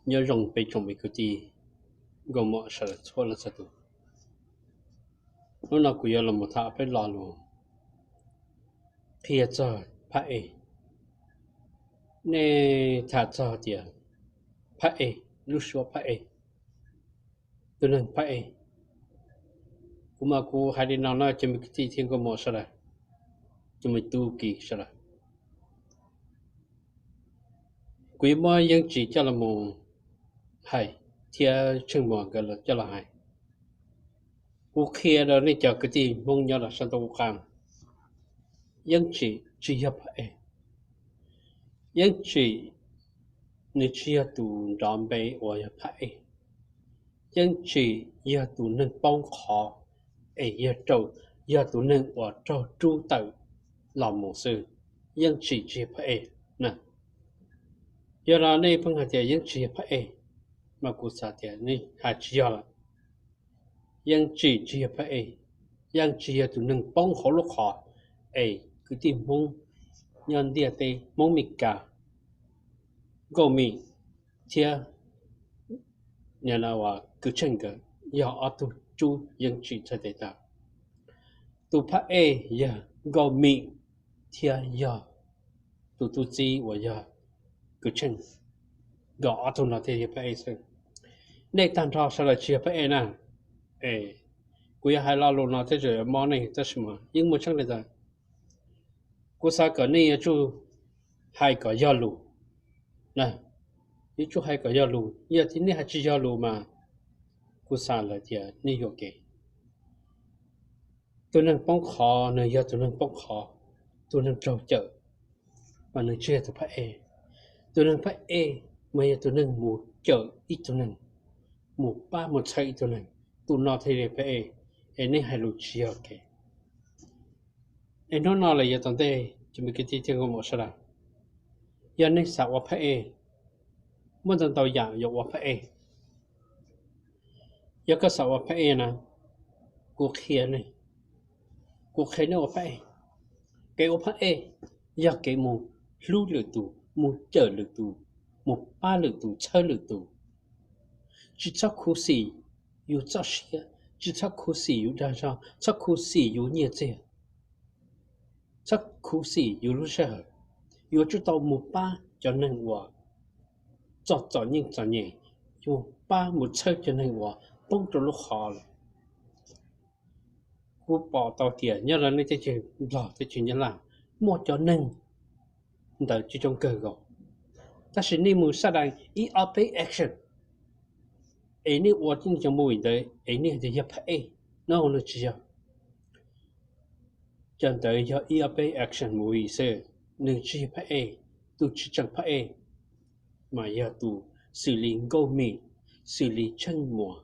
Nyob zoo peb tsoom me kwv tij nkauj muam sawv daws txhua leej txhua tus. Hnub no kuv yuav los mus tham peb lo lus qhia txog phab ej. Nej tham txog tias phab ej, lub suab phab ej, tus neeg phab ej. Kuv mas kuv hais li no no cov me kwv tij thiab nkauj muam sawv daws, cov me tub ki sawv daws, kuv yuav muab Yeeb Tsim coj los mus hais thiab Tsheej Muas nkawd coj los hais. Kuv qhia rau nej cov kwv tij Hmoob nyob rau sab ntuj qab, Yeeb Tsim tsis yog phab ej. Yeeb Tsim nws tsis yog tus nrov npe uas yog phab ej. Yeeb Tsim yog tus neeg poob qhov, es yog rau, yog tus neeg uas raug rub tawm los mus xwb. Yeeb Tsim tsis yog phab ej na. Yog no nej pheej hais tias Yeeb Tsim yog phab ej, mas kuv xav tias nej hais tsis yog lawm. Yeeb Tsim tsis yog phab ej, Yeeb Tsim yog tus neeg poob hauv lub qhov, es kwv tij Hmoob nyob ntiaj teb, Hmoob Mes Kas, Nkauj Mim thiab Kws Tsheej nkawd yog ob tug rub Yeeb Tsim txhais tes tag. Tus phab ej yog Nkauj Mim thiab yog tus tub txib uas yog Kws Tsheej, nkawd ob tug no thiaj yog phab ej xwb. Nej tag nrho sawv daws tsis yog phab ej na. Es kuv yuav hais lo lus no thiab tseem yuav mob nej tab sis mas yeej muaj tseeb li ntawd. Kuv xav kom nej yuav tsum hais kom yog lus na, yuav tsum hais kom yog lus. Yog tias nej hais tsis yog lus mas kuv xav lawm tias nej yuam kev. Tus neeg poob qhov nws yog tus neeg poob qhov, tus neeg raug cawm, mas nws tsis yog tus phab ej. Tus neeg phab ej mas yog tus neeg mus cawm ib tug neeg, mus pab mus txhawb ib tug neeg, tus no thiaj li phab ej. Es nej hais lus tsis yog kev. Es hnub no los yav tom ntej cov me kwv tij thiab nkauj muam sawv daws, yog nej xav ua phab ej, muaj ntau ntau yam yuav ua phab ej. Yog koj xav ua phab ej na, kuv qhia nej, kuv qhia nej ua phab ej. Kev ua phab ej yog kev mus hlub lwm tus, mus cawm lwm tus, mus pab lwm tus, txhawb lwm tus. Tsis txhob khuv xim yus txoj sia, tsis txhob khuv xim yus dag zog, txhob khuv xim yus nyiaj txiag, txhob khuv xim yus lub sij hawm. Yuav tsum tau mus pab cov neeg uas txom txom nyem txom nyem, yuav pab mus txhawb cov neeg uas poob rau lub qhov lawm. Kuv pom tau tias nyob rau nej teb chaws Nplog, teb chaws Nyab Laj, muaj cov neeg ntawd coob coob kawg nkaus, tab sis nej mus sab dais ib ob peb action, es nej ua tib neeg cov movie ntawd es nej hais tias yog phab ej, no nws tsis yog. Cov ntawd yog ib ob peb action movie xwb, nws tsis yog phab ej. Tus tsis tseem phab ej mas yog tus xws li Nkauj Mim, xws li Tsheej Muas,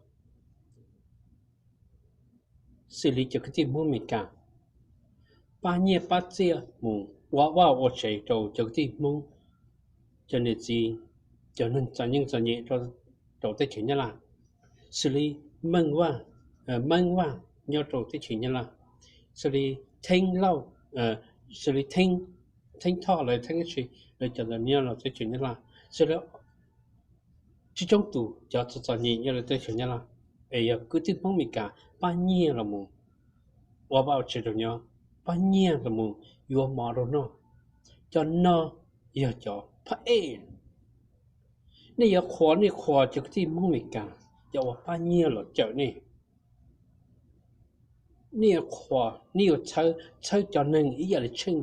xws li cov kwv tij Hmoob Mes Kas, pab nyiaj pab txiaj mus ua vaj ua tsev rau cov kwv tij Hmoob, cov niam txiv, cov neeg txom nyem txom nyem rau teb chaws Nyab Laj, xws li Meej Vaj, Meej Vaj nyob rau teb chaws Nyab Laj, xws li Theeb Lauj, xws li Theeb, Theeb Thoj lawv, Theeb Tsi, lawv cov ntawd nyob rau teb chaws Nyab Laj, xws li tsis coob tus cov txom txom nyem nyob rau teb chaws Nyab Laj, es yog kwv tij Hmoob Mes Kas pab nyiaj los mus ua vaj ua tsev rau nyob, pab nyiaj los mus yuav mov rau noj. Cov no yog cov phab ej. Nej yuav qhuas, nej qhuas cov kwv tij Hmoob Mes Kas, cov uas pab nyiaj los cawm nej. Nej yuav qhuas, nej yuav txhawb, txhawb cov neeg ib yam li Tsheej.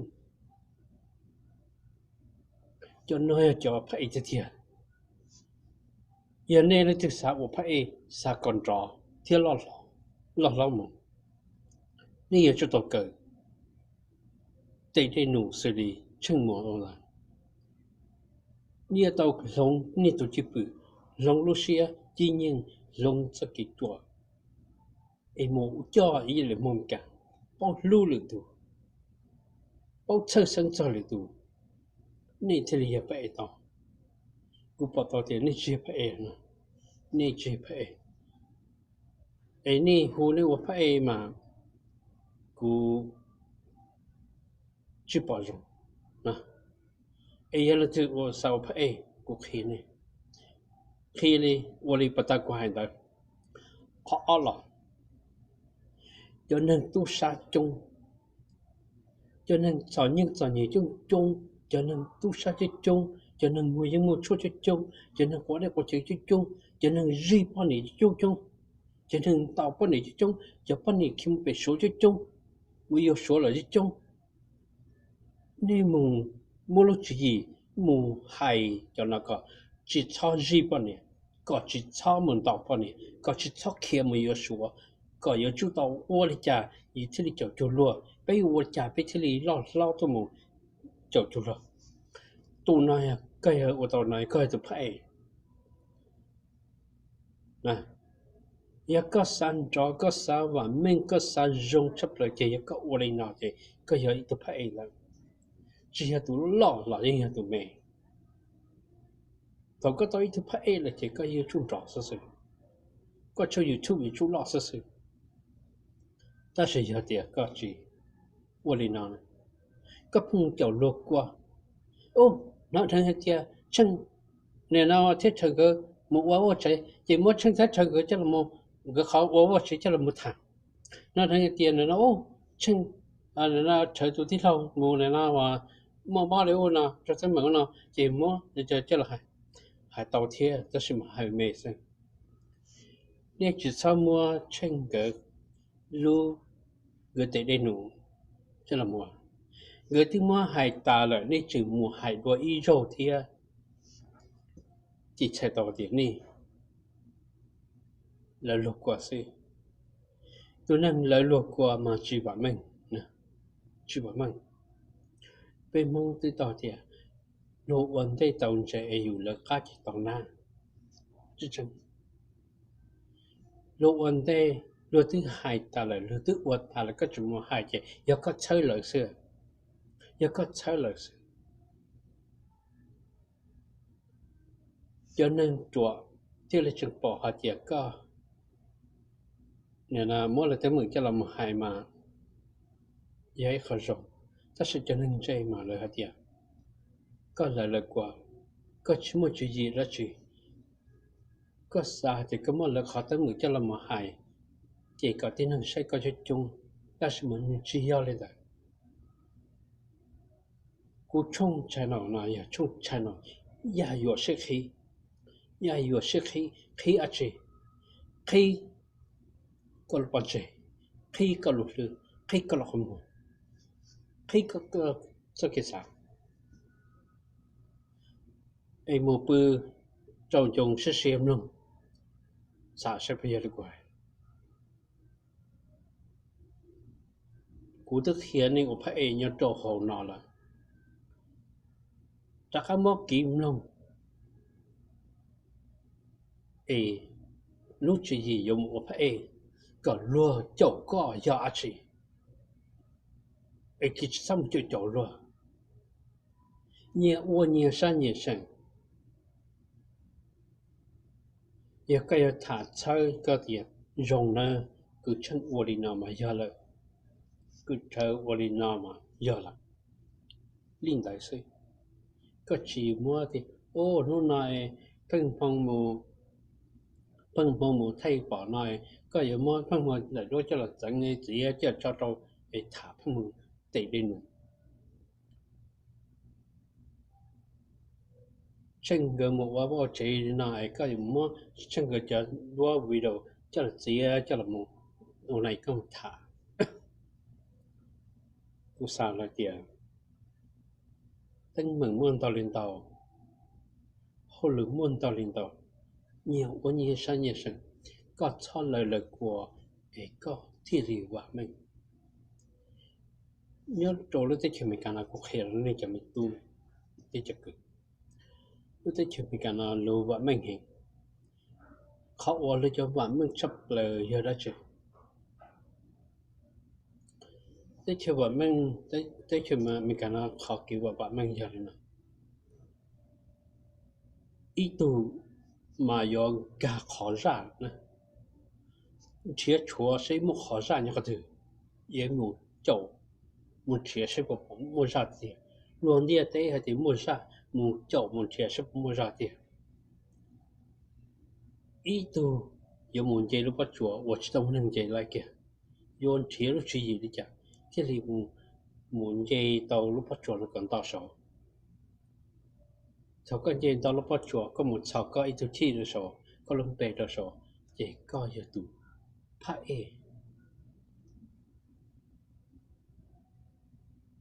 Cov no yog cov phab ej tiag tiag. Yog nej leej twg xav ua phab ej, xav kom nrov thiab loj hlob mus, nej yuav tsum tau kawm tej dej num xws li Tsheej Muas ua ntawd. Nej yuav tau hloov nej tus cwj pwm, hloov lub siab cib nyeej, hloov txoj kev ruam, es mus coj ib yam li Hmoob Mes Kas, paub hlub lwm tus, paub txhawj xeeb txog lwm tus, nej thiaj li yog phab ej tau. Kuv pom tau tias nej tsis yog phab ej no, nej tsis yog phab ej. Es nej hu nej ua phab ej mas kuv tsis pom zoo. Es yog leej twg ua xav ua phab ej, kuv qhia nej, qhia li, ua li pas tas kuv hais ntawd. Qhov ob los, cov neeg tub sab coob, cov neeg txom nyem txom nyem coob coob, cov neeg tub sab coob coob, cov neeg muaj yeeb muaj tshuaj coob coob, cov neeg quav dej quav cawv coob coob, cov neeg zij poj niam coob coob, cov neeg ntaus poj niam coob coob, cov poj niam khiav mus pem Suav coob coob, mus yuav Suav lawm coob coob. Nej mus muab lub tswv yim mus hais cov no kom tsis txhob zij poj niam, kom tsis txhob mus ntaus poj niam, kom tsis txhob khiav mus yuav Suav, kom yuav tsum tau ua li cas yus thiaj li caum cuag luag, peb yuav ua li cas peb thiaj li loj hlob tuaj mus caum cuag luag. Tus no yog koj yog ua tau no, koj yog tus phab ej. Yog koj xav nrov, koj xav vam meej, koj xav zoo tshaj plaws ces yog koj ua li no ces koj yog ib tug phab ej lawm. Tsis yog tus loj los yeej yog tus me. Thaum koj tau ib tug phab ej lawm ces koj yuav tsum nrov xwb xwb, koj tshooj YouTube yuav tsum loj xwb xwb. Tab sis yog tias koj tsis ua li no, koj pheej caum luag kua. Ub, hnov dheev hais tias Tsheej, nim no Thaj Rhawv nkawd mus ua vaj tsev ces muab Tsheej Thaj Rhawv nkawd coj los, nkawd qhov ua vaj tsev coj los mus tham. Hnov dheev hais tias nim no ub, Tsheej, nim no Rhawv tus tij laug mus nim no muaj mob li ub no rau teeb meem ub no ces muab coj los hais. Hais tau thiab tab sis mas hais me xwb. Nej tsis txhob muab Tsheej nkawd lub, nkawd tes dej num coj los mus. Nkawd twb muab hais tas lawm nej tseem mus hais dua ib zaug thiab, ces txhais tau tias nej lawv luag kua xwb. Tus neeg lawv luag kua mas tsis vam meej, tsis vam meej. Peb Hmoob twb tau tias luag ua ntej tau ntses es yus lawv qab ces tau nab. Luag ua ntej, luag twb hais tas lawm, luag twb ua tas lawm koj tseem mus hais ces yog koj txhawb lawv xwb, yog koj txhawb lawv xwb. Cov neeg ruam thiaj li tseem pom hais tias koj nim no muab lawv teeb meem coj los mus hais mas yog ib qho zoo, tab sis cov neeg ntse mas lawv hais tias koj lawv lawv kua, koj tsis muaj tswv yim dab tsi, koj xav hais tias koj muab lawv qhov teeb meem coj los mus hais ces kom tib neeg saib koj coob coob, tab sis mas nws tsis yog li ntawd. Kuv tshooj channel no yog tshooj channel Yaj Yuam Sib Qhib. Yaj Yuam Sib Qhib, qhib dab tsi? Qhib koj lub pob ntseg, qhib koj lub hlwb, qhib koj lub qhov muag, qhib koj txoj kev xav, es mus pw rau ncoo siab siab mloog, xav saib puas yog li kuv hais. Kuv twb qhia nej ua phab ej nyob rau hauv no lawm, rov qab muab kiv mloog es lub tswv yim yuav mus ua phab ej kom luag caum koj yog dab tsi, es koj tsis txhob mus caum caum luag. Nyias ua nyias sab nyias seem. Yog koj yuav tham txhawb koj tias zoo na, kwv Tsheej ua li no mas yog lawm, kwv Rhawv ua li no mas yog lawm, li ntawd xwb. Koj tsis muab tias, o, hnub no pheej hmoo mus, pheej hmoo mus thaij pom no, koj yuav muab pheej hmoo daim duab coj los txeev txiav coj tso rau es tham pheej hmoo tes dej num. Tsheej nkawd mus ua vaj tsev no es koj yuav muab Tsheej nkawd cov duab video coj los txiav coj los mus ua no koj mus tham. Kuv xav hais tias teeb meem muaj ntau li ntau, hauj lwm muaj ntau li ntau, nyias ua nyias sab nyias seem, koj txhob lawv lawv kua es koj thiaj li vam meej. Nyob rau lub teb chaws Amelikas no kuv qhia rau nej cov me tub, teb chaws kwv, lub teb chaws Amelikas no luag vam meej heev. Qhov uas luag cov vam meej tshaj plaws yog dab tsi? Teb chaws vam meej, teb chaws Amelikas no qhov kev vam vam meej yog li no: ib tug mas yuav nkag qhov zaj, nrhiav tshuav seb muaj qhov zaj nyob qhov twg, yuav mus caum, mus nrhiav seb puas muaj zaj tiag. Luag ntiaj teb hais tias muaj zaj, mus caum mus nrhiav saib puas muaj zog tiag. Ib tug yuav mus nce lub pob tsuas uas tsis tau muaj neeg nce lawm kiag, yuav nrhiav lub tswv yim li cas thiaj li mus nce tau lub pob tsuas no kom nto saud. Thaum koj nce nto lub pob tsuas, koj mus txhos koj ib tug thij rau saud, koj lub npe rau saud, ces koj yog tus phab ej.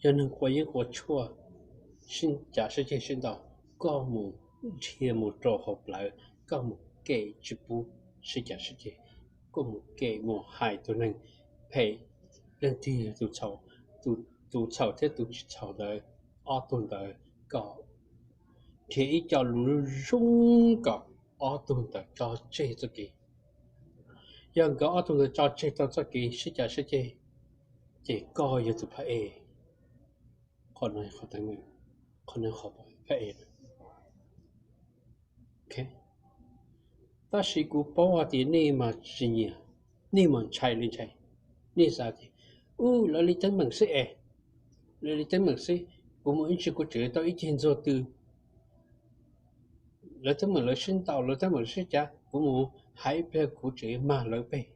Yog neeg quav yeeb quav tshuaj, sib cav sib ceg sib ntaus, koj mus dhia mus rau hauv plawv, koj mus kem tsis pub sib cav sib ceg, koj mus kem mus hais tus neeg phem, leej twg yog tus txhaum, tus txhaum thiab tus tsis txhaum ntawd, ob tug ntawd kom nrhiav ib co lus zoo kom ob tug ntawd tso tseg txoj kev. Yog nkawd ob tug ntawd tso tseg tau txoj kev sib cav sib ceg, ces koj yog tus phab ej. Qhov no, qhov no phab ej. Tab sis kuv paub hais tias nej mas tsis nyiam, nej mas ntshai li ntshai. Nej xav tias, u, lawv li teeb meem xwb es, lawv li teeb meem xwb, kuv mus ib ntsis kuv tseem tau ib ceg ntxuag tw. Lawv teeb meem lawv sib ntaus, lawv teeb meem lawv sib cav, kuv mus hais ib pliag kuv tseem mag lawv peg.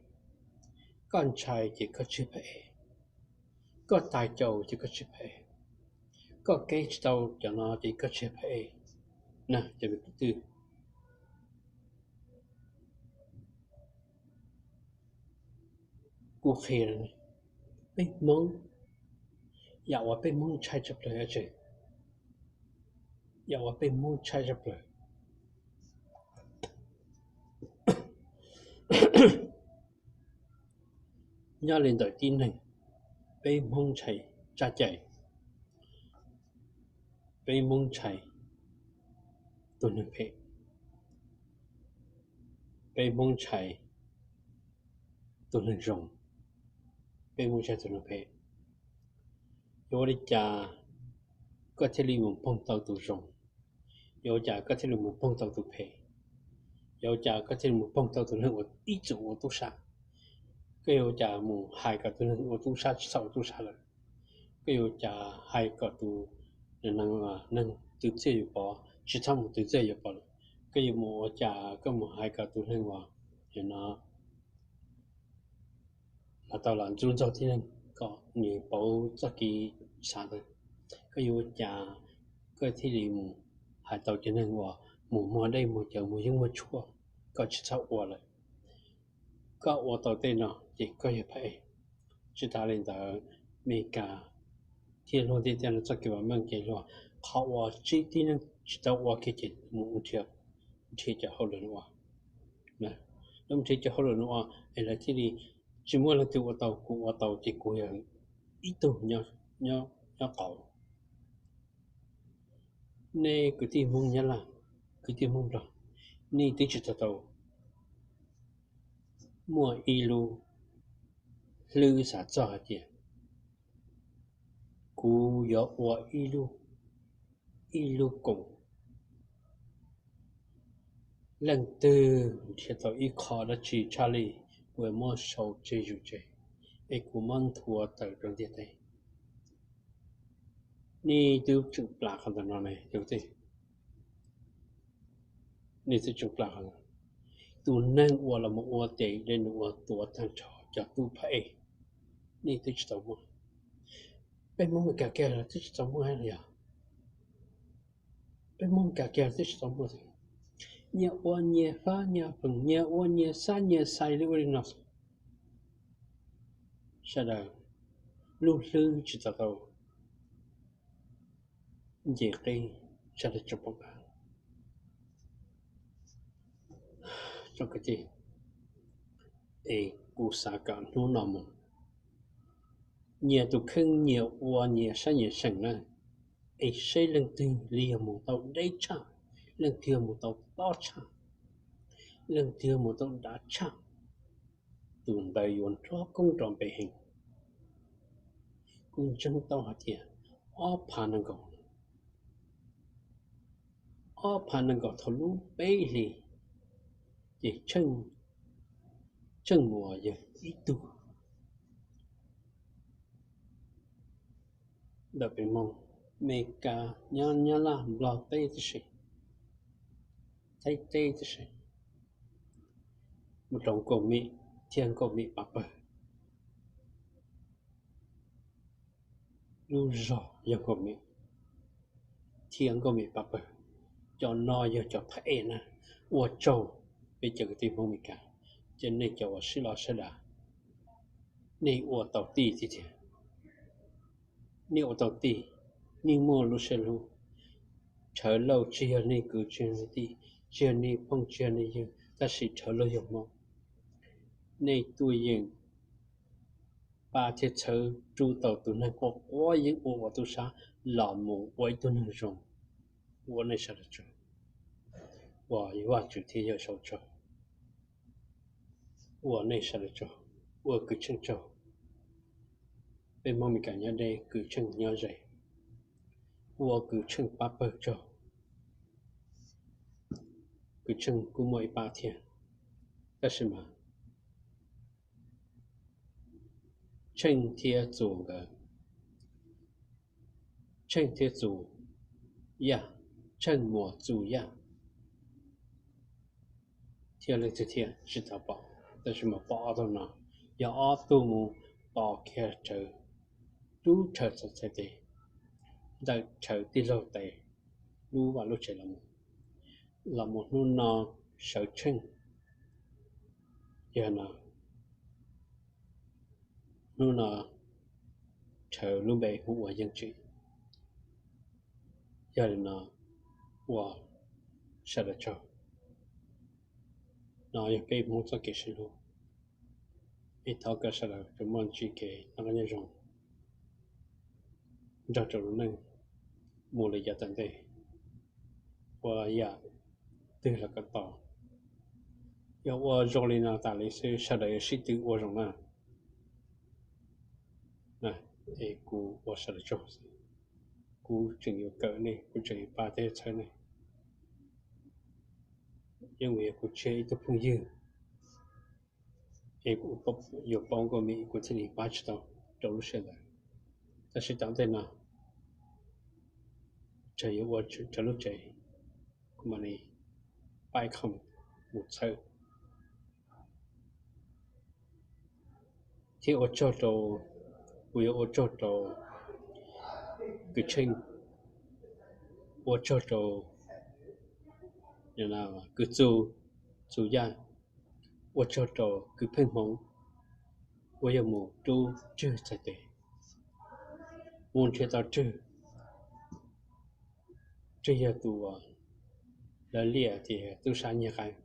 Koj ntshai ces koj tsis phab ej. Koj tag caus ces koj tsis phab ej. Koj keb tsis tau cov no ces koj tsis phab ej. Na, cov me kwv tij, kuv qhia, peb Hmoob, yam uas peb Hmoob ntshai tshaj plaws, yam uas peb Hmoob ntshai tshaj plaws nyob li ntawm tib neeg, peb Hmoob ntshai tsab cai, peb Hmoob ntshai tus neeg phem, peb Hmoob ntshai tus neeg zoo, peb Hmoob ntshai tus neeg phem. Yuav ua li cas koj thiaj li mus poog tau tus zoo? Yuav ua cas koj thiaj li mus poog tau tus phem? Yuav ua cas koj thiaj li mus poog tau tus neeg uas ib txwm ua tub sab? Koj yuav ua cas mus hais kom tus neeg ua tub sab tsis txhob ua tub sab lawm? Koj yuav ua cas hais kom tus neeg twv txiaj yuav pov tsis txhob mus twv txiaj yuav pov lawm? Koj yuav mus ua cas koj mus hais kom tus neeg uas no los tau los ntxub ntxaug tib neeg kom nws pauv txoj kev xav ntawd? Koj yuav ua cas koj thiaj li mus hais tau cov neeg uas mus muag dej muag cawv muag yeeb muag tshuaj, koj tsis txhob ua lawm? Koj ua tau tej no ces koj yog phab ej. Tsis tas li ntawd, Amelikas thiab luag ntiaj teb no txoj kev vam meej ces luag, qhov uas tib tib neeg tsis tau ua kiag ces mus nrhiav cov hauj lwm no ua. Lawv mus nrhiav cov hauj lwm no ua es lawv thiaj li tsis muaj leej twg ua tau, kuv ua tau ces kuv yog ib tug nyob qauv. Nej kwv tij Hmoob Nyab Laj, kwv tij Hmoob Nplog, nej twb tsis tau tau muaj ib lub hlwb xav txog hais tias kuv yuav ua ib lub, ib lub koom, leej twg nrhiav tau ib qho dab tsi tshaj li, kuv muab sau tseg zus tseg, es kuv muab nthuav tawm rau ntiaj teb. Nej twb tseem plam qhov ntawm no ne, nej twb tseem plam qhov ntawm no. Tus neeg uas los mus ua tes dej num ua tuav tag nrho cov tub phab ej, nej twb tsis tau muaj. Peb Hmoob Mes Kas kiag los twb tsis tau muaj los yog? Peb Hmoob Mes Kas kiag los twb tsis tau muaj. Nyias ua nyias fab nyias feem, nyias ua nyias xab nyias xais li ua li no. Sawv daws lub hlwb tsis tau tau nce qib, sawv daws tsis pom qab. Tsoom kwv tij, es kuv xav kom hnub no mus nyias tus kheej nyias ua nyias sab nyias seem na, es seb leej twg li yog mus tau deb tshaj, leej twg yog mus tau tob tshaj, leej twg yog mus tau dav tshaj, tus ntawd yuav nrog koob rov npe heev. Kuv ntseeg tau hais tias ob phav nees nkaum, ob phav nees nkaum thaum lub peb hlis, ces Tsheej Muas yog ib tug ntawm peb Hmoob. Meskas, Nyab Laj, Nplog teb tib si, Thaib teb tib si, mus rau Nkauj Mim thiab Nkauj Mim pab pawg. Lub zog yog Nkauj Mim thiab Nkauj Mim pab pawg. Cov no yog cov phab ej na, ua tsaug peb cov kwv tij Hmoob Meskas, ces nej cov uas sib los sawv daws, nej ua tau tij tiag tiag. Nej ua tau tij, nej muaj lub siab hlub. Rhawv Lauj tsis yog nej kwv tsis yog nej tij, tsis yog nej phooj tsis yog nej ywg, tab sis Rhawv Lauj yog Hmoob. Nej tuaj yeem pab thiab txhawb rub tau tus neeg quaj quaj yeej ua ua tub sab los mus ua ib tug neeg zoo. Ua nej sawv daws tsaug, ua Vajtswv thiab Yawm Saub tsaug, ua nej sawv daws tsaug, ua kwv Tsheej tsaug. Peb Hmoob Meskas nyob deb, kwv Tsheej nyob ze, ua kwv Tsheej pab pawg tsaug. Kwv Tsheej kuj muaj ib pab thiab, tab sis mas Tsheej thiab Txus nkawd, Tsheej thiab Txus Yaj, Tsheej Muas Txus Yaj thiab leej twg thiab tsis tau pom, tab sis mas pom ob tug no, yog ob tug mus tos kiag Rhawv, rub Rhawv txhais tes, ntawm Rhawv tij laug tes, lub vaj lub tsev los mus, los mus hnub no sawv Tsheej, yog no, hnub no Rhawv lub npe hu ua Yeej Tsim. Yog li no, ua sawv daws tsaug. No yog peb Hmoob txoj kev sib hlub, es thov kom sawv daws tsuas muaj ntsib kev noj qab nyob zoo nrog rau lub neej mus li yav tom ntej, ua yam twg los kom tau. Yog ua zoo li no tas li xwb sawv daws yuav sib tw ua zoo na. Es kuv ua sawv daws tsaug xwb, kuv tseem yuav kawm nej, kuv tseem yuav pab thiab txhawb nej. Yeej vim yog kuv tseg ib tug phooj ywg, es kuv yuav paub Nkauj Mim kuv thiaj li pab tsis tau rau lub sij hawm ntawd. Tab sis tom ntej no Rhawv yuav ua Rhawv lub tsev, kuv mam li pab ib qho mus txhawb. Thiab ua tsaug rau, kuv yuav ua tsaug rau kwv Tsheej, ua tsaug rau kwv Txus, Txus Yaj, ua tsaug rau kwv Pheej Hmoov uas yog mus rub Rwg txhais tes, mus nrhiav tau Rwg. Rwg yog tus uas lawv liam tias tub sab nyiag qaib,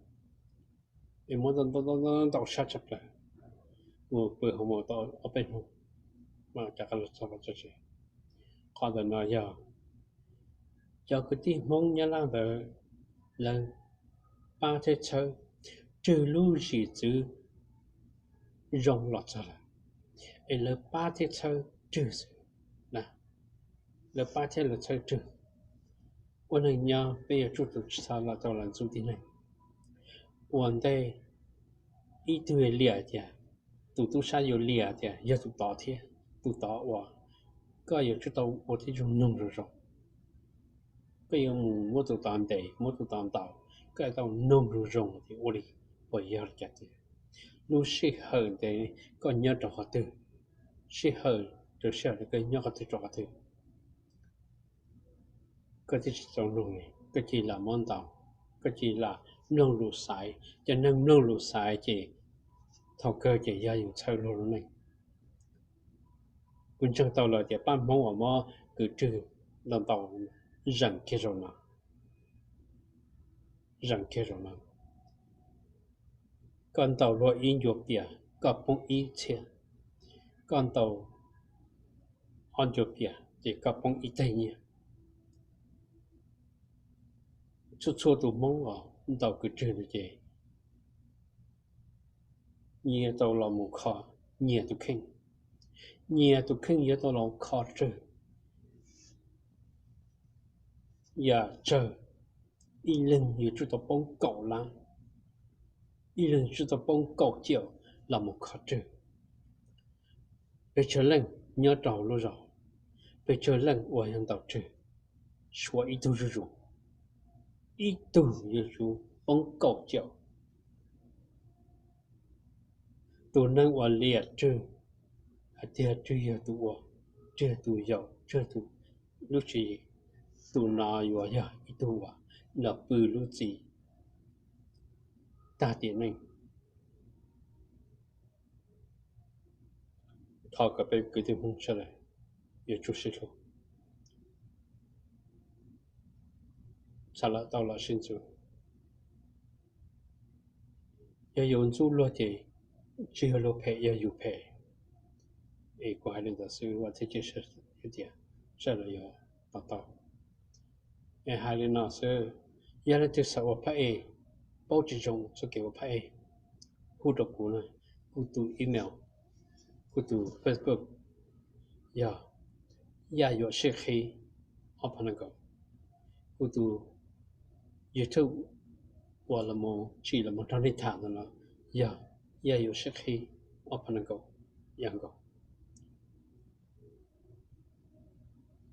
es muab ntau ntau sab tshaj plaws, mus pw hauv mos tau ob peb hnub, mam rov qab los txog tsev. Qhov ntawm no yog cov kwv tij Hmoob Nyab Laj ntawd lawv pab thiab txhawb Rwg lub zim txwv zoo los txog lawm, es lawv pab thiab txhawb Rwg xwb, lawv pab thiab lawv txhawb Rwg. Ua neeg nyob peb yuav tsum tau tsis txhob los tau los ntxub tib neeg. Ua ntej ib tug yuav liam tias, tus tub sab yuav liam tias yog tus tod thiab, tus tod ua, koj yuav tsum tau ua tib zoo noog zoo zoo. Koj yuav mus muab tus tod ntes, muab tus tod ntaus, koj yuav tau noog zoo zoo tias ua li puas yog li cas tiag. Lub sij hawm ntev koj nyob rau qhov twg, sij hawm rau sij hawm koj nyob qhov twg rau qhov twg, koj thiaj tsis tau noog li, koj cia li lam muab ntaus, koj cia li lam mloog lus xaiv. Cov neeg mloog lus xaiv ces thaum kawg ces yog yus txhawb luag lub neej. Kuv ntseeg tau lawm tias pab Hmoob uas muab kwv Rwg ntaus ntaus zeem kiag zaum no, zeem kiag zaum no. Koj ntaus luag ib ncua pias koj poob ib txhiab, koj ntaus ob ncua pias ces koj poob ib teg nyiaj. Txhua txhua tus Hmoob uas ntaus kwv Rwg no ces nyias tau los mus kho nyias tus kheej, nyias tus kheej yuav tau los kho Rwg. Yam tsawg, ib leeg yuav tsum tau poob kaum lab, ib leeg tsum tau poob kaum ciam los mus kho Rwg. Peb tsawg leej nyob rau hauv lub zos, Peb tsawg leej uas yog ntaus Tswv, suav ib tug zuj zus, ib tug yuav tsum poob kaum caum. Tus neeg uas liam Tswv hais tias Tswv yog tus ua, Tswv yog tus yaum, Tswv yog tus lub tswv yim, tus no yuav yog ib tug uas los pw lub txim tag tiam neej. Thov kom peb kwv tij Hmoob sawv daws yuav tsum sib hlub, xav lawm tau los sib ntxub. Yog yus ntxub luag ces tsis yog luag phem, yog yus phem. Es kuv hais li ntawd xwb, vam thiab cia siab tias sawv daws yuav to taub. Es hais li no xwb, yog leej twg xav ua phab ej, paub tsis zoo txoj kev ua phab ej, hu rau kuv na. Kuv tus email, kuv tus Facebook yog Yaj Yuam Sib Qhib ob phav nees nkaum. Kuv tus YouTube uas los tsim los mus nrog nej tham ntawd no yog Yaj Yuam Sib Qhib ob phav nees nkaum, yog nkaus.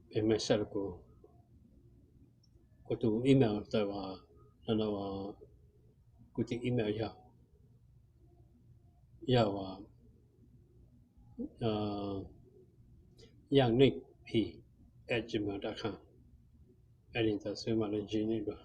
Peb message rau kuv, kuv tus email tawm, no, kuv tus email yog, yog uas, yaj nej phi at gmail dot com. Es li ntawd xwb mam li ntsib nej dua.